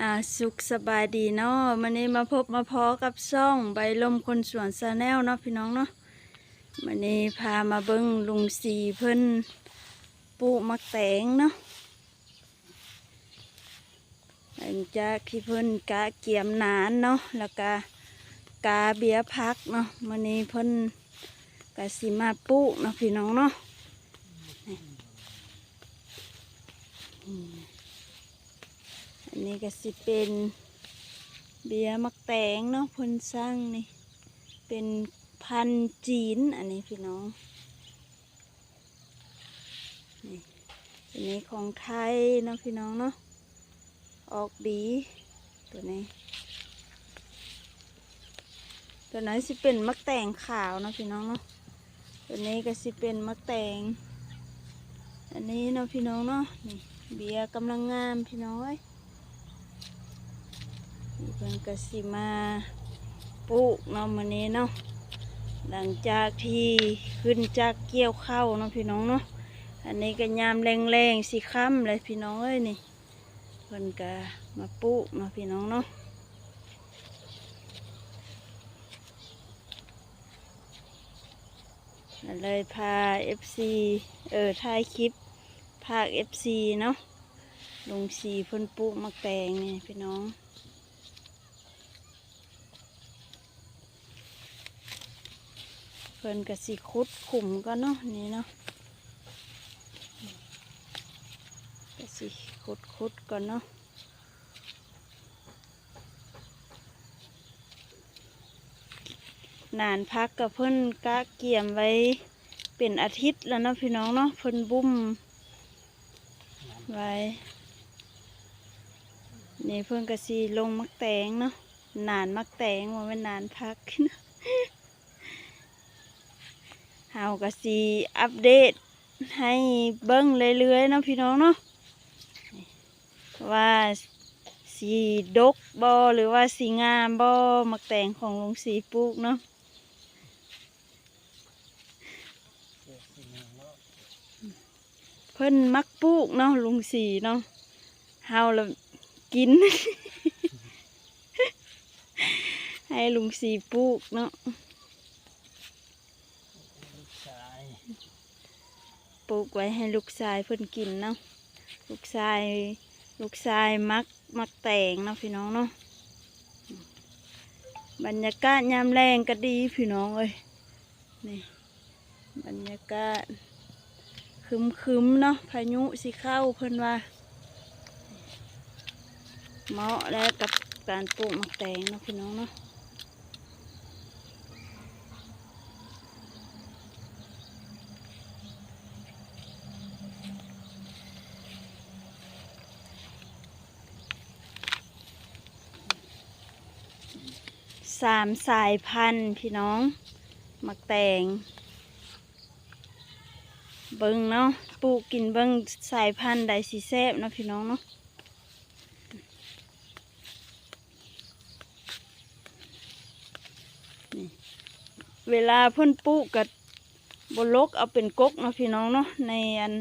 ອ່າ ສຸກສະບາຍດີເນາະ, ມື້ນີ້ມາພົບມາພໍ້ກັບຊ່ອງໃບລົມຄົນສວນ Channel ເນາະພີ່ນ້ອງເນາະ. ມື້ນີ້ພາມາເບິ່ງລຸງສີເພິ່ນປູກໝາກແຕງເນາະ. ຫຼັງຈາກທີ່ເພິ່ນກະກຽມນານເນາະ ແລ້ວກະກາເບ້ຍຜັກເນາະ, ມື້ນີ້ເພິ່ນກະຊິມາປູກເນາະພີ່ນ້ອງເນາະ. ນີ້ ອັນນີ້ກະຊິເປັນເບ້ຍໝາກແຕງເນາະ, ເພິ່ນສັ່ງນີ້ເປັນພັນຈີນ ອັນນີ້ພີ່ນ້ອງ. ນີ້ ຕົວນີ້ຂອງໄທເນາະພີ່ນ້ອງເນາະ, ອອກດີຕົວນີ້. ຕົວນັ້ນຊິເປັນໝາກແຕງຂາວເນາະພີ່ນ້ອງເນາະ, ຕົວນີ້ກະຊິເປັນໝາກແຕງ ອັນນີ້ເນາະພີ່ນ້ອງເນາະ. ນີ້ ເບ້ຍກຳລັງງາມພີ່ນ້ອງເອີຍ. ເພິ່ນກະຊິມາປູກເນາະມື້ນີ້ເນາະ, ຫຼັງຈາກທີ່ຂຶ້ນຈາກກ່ຽວເຂົ້າເນາະພີ່ນ້ອງເນາະ. ອັນນີ້ກະຍາມແລງໆ ຊິຄ່ຳແລ້ວພີ່ນ້ອງເອີຍ. ນີ້ ເພິ່ນກະມາປູກເນາະພີ່ນ້ອງເນາະ. ກະເລີຍພາເອັຟຊີ ເອີ ຖ່າຍຄລິບຝາກເອັຟຊີເນາະ, ລຸງສີເພິ່ນປູກໝາກແຕງນີ້ພີ່ນ້ອງ. ເພິ່ນກະຊິຂຸດຂຸມກ່ອນເນາະ ນີ້ເນາະ, ກະຊິຂຸດໆ ກ່ອນເນາະ. ນານຜັກກະເພິ່ນກະກຽມໄວ້ເປັນອາທິດແລ້ວເນາະພີ່ນ້ອງເນາະ, ເພິ່ນບຸ້ມໄວ້. ນີ້ເພິ່ນກະຊິລົງໝາກແຕງເນາະ, ນານໝາກແຕງ ບໍ່ແມ່ນນານຜັກ. ເຮົາກະຊິອັບເດດໃຫ້ເບິ່ງເລື້ອຍໆ ເນາະພີ່ນ້ອງເນາະ, ວ່າຊິດົກບໍ່ ຫຼືວ່າຊິງາມບໍ່ ໝາກແຕງຂອງລຸງສີປູກເນາະ. ເພິ່ນມັກປູກເນາະ ລຸງສີເນາະ, ເຮົາລະກິນ ໃຫ້ລຸງສີປູກເນາະ. ລູກຊາຍ ປູກໄວ້ໃຫ້ລູກຊາຍເພິ່ນກິນເນາະ, ລູກຊາຍ ລູກຊາຍມັກ ໝາກແຕງເນາະພີ່ນ້ອງເນາະ. ບັນຍາກາດຍາມແລງກະດີພີ່ນ້ອງເອີຍ, ນີ້ ບັນຍາກາດຄຶມໆ ເນາະ, ພາຍຸຊິເຂົ້າເພິ່ນວ່າ. ເໝາະແລ້ວກັບການປູກໝາກແຕງເນາະພີ່ນ້ອງເນາະ. ສາມສາຍພັນພີ່ນ້ອງ, ໝາກແຕງ. ເບິ່ງເນາະ, ປູກກິນເບິ່ງສາຍພັນໃດຊິແຊບເນາະພີ່ນ້ອງເນາະ. ນີ້ ເວລາເພິ່ນປູກກະບໍ່ຫຼົກເອົາເປັນກົກເນາະພີ່ນ້ອງເນາະ, ໃນອັນ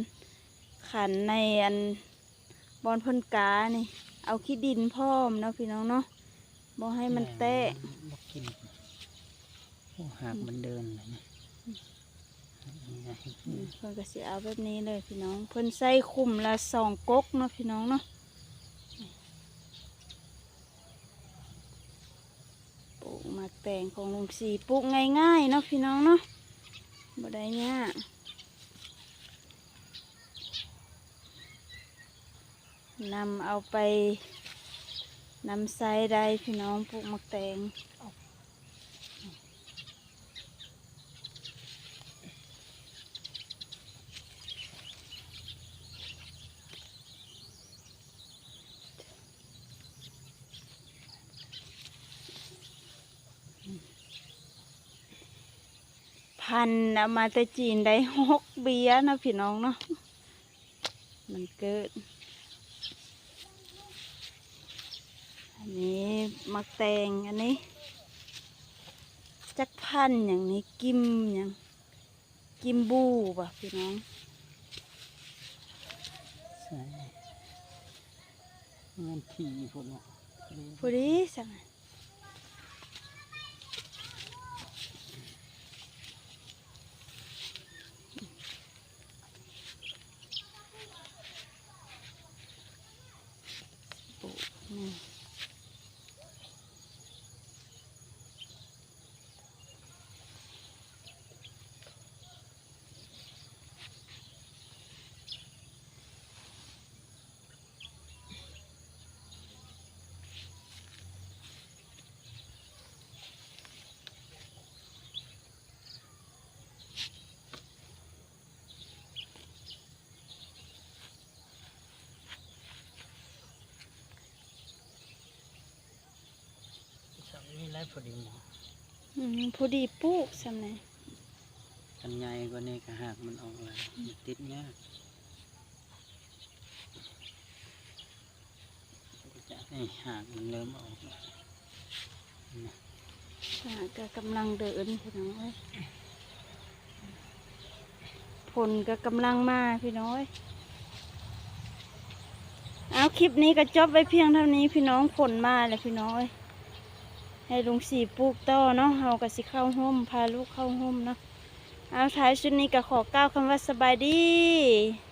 ຄັນໃນອັນ ບ່ອນເພິ່ນການີ້ ເອົາຂີ້ດິນພ້ອມເນາະພີ່ນ້ອງເນາະ, ບໍ່ໃຫ້ມັນແຕກ. ແມ່ນ ບໍ່ກິນ. ໂອ້ ຮາກມັນເດີນແລ້ວນະ. ອືມ ເພິ່ນກະຊິເອົາແບບນີ້ເລີຍພີ່ນ້ອງ, ເພິ່ນໃສ່ຂຸມລະສອງກົກເນາະພີ່ນ້ອງເນາະ. ປູກໝາກແຕງຂອງລຸງສີ ປູກງ່າຍໆ ເນາະພີ່ນ້ອງເນາະ, ບໍ່ໄດ້ຍາກ. ນຳເອົາໄປນຳໃຊ້ໄດ້ພີ່ນ້ອງ, ປູກໝາກແຕງ. ພັນເອົາມາແຕ່ຈີນໄດ້ຫົກເບ້ຍເນາະພີ່ນ້ອງເນາະ, ມັນເກີດ. ອັນນີ້ໝາກແຕງ, ອັນນີ້ຈັກພັນຫຍັງນີ້, ກິມຫຍັງ? ກິມບູບໍ່ພີ່ນ້ອງ? ໃສ່ ແມ່ນທີ່ພຸ້ນເນາະ ພໍດີຊັ້ນນະ ປູກນີ້. ຊ່ຳນີ້ແຫຼະພໍດີເນາະ ອືມ ພໍດີປູກຊ່ຳນີ້ ຄັນໃຫຍ່ກວ່ານີ້ກໍຫາກມັນອອກແລ້ວ ມັນຕິດຍາກ. ນີ້ຫາກມັນເລີ່ມອອກແລ້ວ ຫາກກໍກຳລັງເດີນພີ່ນ້ອງເອີຍ ຝົນກໍກຳລັງມາພີ່ນ້ອງເອີຍ. ເອົາ ຄລິບນີ້ກໍຈົບໄວ້ພຽງເທົ່ານີ້ພີ່ນ້ອງ ຝົນມາແລ້ວພີ່ນ້ອງເອີຍ ໃຫ້ລຸງສີປູກຕໍ່ເນາະ ເຮົາກໍຊິເຂົ້າໂຮມ ພາລູກເຂົ້າໂຮມເນາະ. ເອົາ ທ້າຍສຸດນີ້ກໍຂໍກ່າວຄຳວ່າສະບາຍດີ.